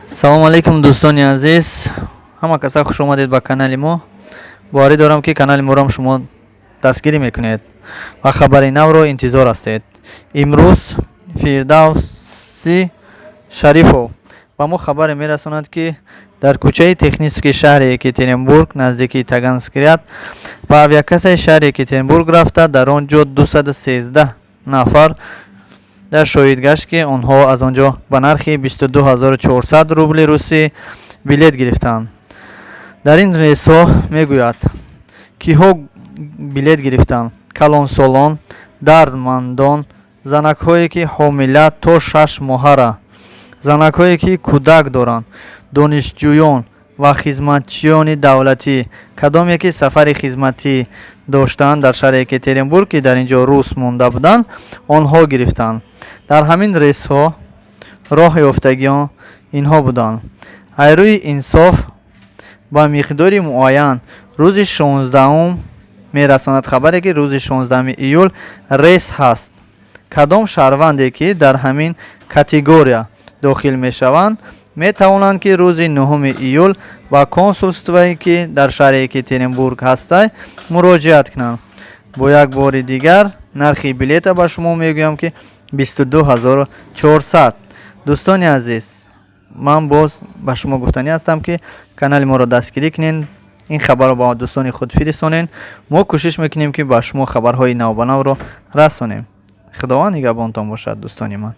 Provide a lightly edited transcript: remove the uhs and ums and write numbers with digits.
Салому алейкум, дӯстони азиз, ҳама каса хуш омадед ба канали мо. Боварӣ дорам, ки канали моро шумо дастгирӣ мекунед ва хабари навро интизор ҳастед. Имрӯз Фирдавси Шарифов ба мо хабаре мерасонад, ки дар кӯчаи Технический шаҳри Екатеринбург, наздикии Таганский ряд, ба авиакассаи шаҳри Екатеринбург рафта, дар он ҷо 213 нафар дар шоҳид гашт, ки онҳо аз он ҷо ба нархи 22 400 рубли русӣ билет гирифтанд. Дар ин рейсҳо, мегӯяд, киҳо билет гирифтанд: калонсолон, дардмандон, занакҳое ки ҳомила то 6 моҳара, занакҳое ки кӯдак доранд, донишҷӯён ва хизматчиёни давлатӣ, кадоме ки сафари хизматӣ доштанд дар шаҳри Екатеринбург, ки дар ин ҷо рус монда буданд, онҳо гирифтанд. Дар ҳамин рейсҳо роҳ ёфтагиён инҳо буданд. Аз рӯи инсоф ба миқдори муайян рӯзи 16-ум мерасонад хабаре, ки рӯзи 16 июл рейс ҳаст. Кадом шаҳрванде ки дар ҳамин категория дохил мешаванд, метавонанд, ки рӯзи 9 июл ба консулствое, ки дар шаҳри Екатеринбург ҳастай, муроҷиат кунанд. Бо як бори дигар нархи билета ба шумо мегӯям, ки 22 400. Дӯстони азиз, ман боз ба шумо гуфтанӣ ҳастам, ки канали моро дастгирӣ кунед, ин хабарро ба дӯстони худ фиристонед. Мо кӯшиш мекунем, ки ба шумо хабарҳои навбанавро расонем. Худованд нигаҳбонтон бошад, дӯстони ман.